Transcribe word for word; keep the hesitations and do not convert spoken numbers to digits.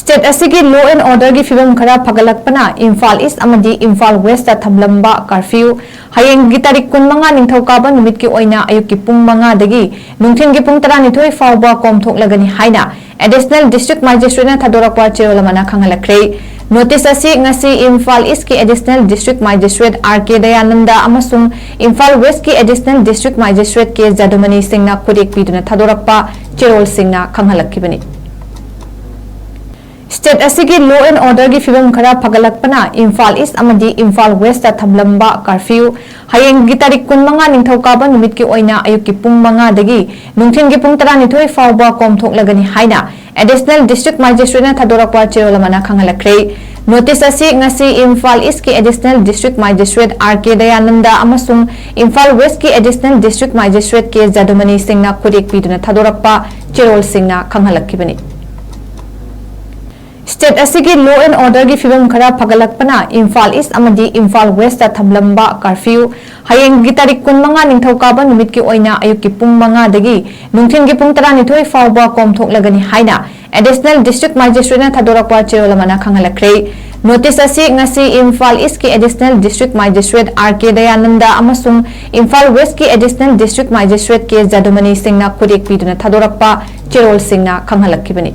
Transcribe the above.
State ꯑꯁꯤꯒꯤ law and orderꯒꯤ ꯐꯤꯕꯝ ꯈꯔ ꯐꯒꯠꯂꯛꯄꯅ ꯏꯝꯐꯥꯜ ꯏꯁ ꯑꯃꯗꯤ ꯏꯝꯐꯥꯜ ꯋꯦꯁꯇ ꯊꯝꯂꯝꯕ ꯀꯥꯔꯐ꯭ꯌꯨ ꯍꯌꯦꯡꯒꯤ ꯇꯥꯔꯤꯛ ꯀꯨꯟꯃꯉꯥ ꯅꯤꯡꯊꯧꯀꯥꯕ ꯅꯨꯃꯤꯠꯀꯤ ꯑꯣꯏꯅ ꯑꯌꯨꯛꯀꯤ ꯄꯨꯡ ꯃꯉꯥꯗꯒꯤ ꯅꯨꯡꯊꯤꯜꯒꯤ ꯄꯨꯡ ꯇꯔꯥꯅꯤꯊꯣꯏ ꯐꯥꯎꯕ ꯀꯣꯝꯊꯣꯛꯂꯒꯅꯤ ꯍꯥꯏꯅ Additional District Magistrateꯅ ꯊꯥꯗꯣꯔꯛꯄ ꯆꯦꯔꯣꯜ ꯑꯃꯅ ꯈꯪꯍꯜꯂꯛꯈ꯭ꯔꯦ꯫ Notice ꯑꯁꯤ ꯉꯁꯤ ꯏꯝꯐꯥꯜ ꯏꯁꯀꯤ Additional District Magistrate R K Dayananda ꯑꯃꯁꯨꯡ ꯏꯝꯐꯥꯜ ꯋꯦꯁꯀꯤ Additional District Magistrate ꯀꯦ ꯖꯗꯨꯃꯅꯤ ꯁꯤꯡꯅ ꯈꯨꯠꯌꯦꯛ ꯄꯤꯗꯨꯅ ꯊꯥꯗꯣꯔꯛꯄ ꯆꯦꯔꯣꯜꯁꯤꯡꯅ ꯈꯪꯍꯜꯂꯛꯈꯤꯕꯅꯤ꯫ ꯁ꯭ꯇꯦꯠ ꯑꯁꯤꯒꯤ law and orderꯒꯤ ꯐꯤꯕꯝ ꯈꯔ ꯐꯒꯠꯂꯛꯄꯅ ꯏꯝꯐꯥꯜ ꯏꯁ ꯑꯃꯗꯤ ꯏꯝꯐꯥꯜ ꯋꯦꯁꯇ ꯊꯝꯂꯝꯕ ꯀꯥꯔꯐ꯭ꯌꯨ ꯍꯌꯦꯡꯒꯤ ꯇꯥꯔꯤꯛ ꯀꯨꯟꯃꯉꯥ ꯅꯤꯡꯊꯧꯀꯥꯕ ꯅꯨꯃꯤꯠꯀꯤ ꯑꯣꯏꯅ ꯑꯌꯨꯛꯀꯤ ꯄꯨꯡ ꯃꯉꯥꯗꯒꯤ ꯅꯨꯡꯊꯤꯜꯒꯤ ꯄꯨꯡ ꯇꯔꯥꯅꯤꯊꯣꯏ ꯐꯥꯎꯕ ꯀꯣꯝꯊꯣꯛꯂꯒꯅꯤ ꯍꯥꯏꯅ Additional District Magistrateꯅ ꯊꯥꯗꯣꯔꯛꯄ ꯆꯦꯔꯣꯜ ꯑꯃꯅ ꯈꯪꯍꯜꯂꯛꯈ꯭ꯔꯦ꯫ Notice ꯑꯁꯤ ꯉꯁꯤ ꯏꯝꯐꯥꯜ ꯏꯁꯀꯤ Additional District Magistrate R K Dayananda ꯑꯃꯁꯨꯡ ꯏꯝꯐꯥꯜ ꯋꯦꯁꯀꯤ Additional District Magistrate ꯀꯦ ꯖꯗꯨꯃꯅꯤ ꯁꯤꯡꯅ ꯈꯨꯠꯌꯦꯛ ꯄꯤꯗꯨꯅ ꯊꯥꯗꯣꯔꯛꯄ ꯆꯦꯔꯣꯜꯁꯤꯡꯅ ꯈꯪꯍꯜꯂꯛꯈꯤꯕꯅꯤ꯫ ꯁ꯭ꯇꯦꯠ ꯑꯁꯤꯒꯤ law and orderꯒꯤ ꯐꯤꯕꯝ ꯈꯔ ꯐꯒꯠꯂꯛꯄꯅ ꯏꯝꯐꯥꯜ ꯏꯁ ꯑꯃꯗꯤ ꯏꯝꯐꯥꯜ ꯋꯦꯁꯇ ꯊꯝꯂꯝꯕ ꯀꯥꯔꯐ꯭ꯌꯨ ꯍꯌꯦꯡꯒꯤ ꯇꯥꯔꯤꯛ ꯀꯨꯟꯃꯉꯥ ꯅꯤꯡꯊꯧꯀꯥꯕ ꯅꯨꯃꯤꯠꯀꯤ ꯑꯣꯏꯅ ꯑꯌꯨꯛꯀꯤ ꯄꯨꯡ ꯃꯉꯥꯗꯒꯤ ꯅꯨꯡꯊꯤꯜꯒꯤ ꯄꯨꯡ ꯇꯔꯥꯅꯤꯊꯣꯏ ꯐꯥꯎꯕ ꯀꯣꯝꯊꯣꯛꯂꯒꯅꯤ ꯍꯥꯏꯅ Additional District Magistrateꯅ ꯊꯥꯗꯣꯔꯛꯄ ꯆꯦꯔꯣꯜ ꯑꯃꯅ ꯈꯪꯍꯜꯂꯛꯈ꯭ꯔꯦ꯫ Notice ꯑꯁꯤ ꯉꯁꯤ ꯏꯝꯐꯥꯜ ꯏꯁꯀꯤ Additional District Magistrate R K Dayananda ꯑꯃꯁꯨꯡ ꯏꯝꯐꯥꯜ ꯋꯦꯁꯀꯤ Additional District Magistrate ꯀꯦ ꯖꯗꯨꯃꯅꯤ ꯁꯤꯡꯅ ꯈꯨꯠꯌꯦꯛ ꯄꯤꯗꯨꯅ ꯊꯥꯗꯣꯔꯛꯄ ꯆꯦꯔꯣꯜꯁꯤꯡꯅ ꯈꯪꯍꯜꯂꯛꯈꯤꯕꯅꯤ꯫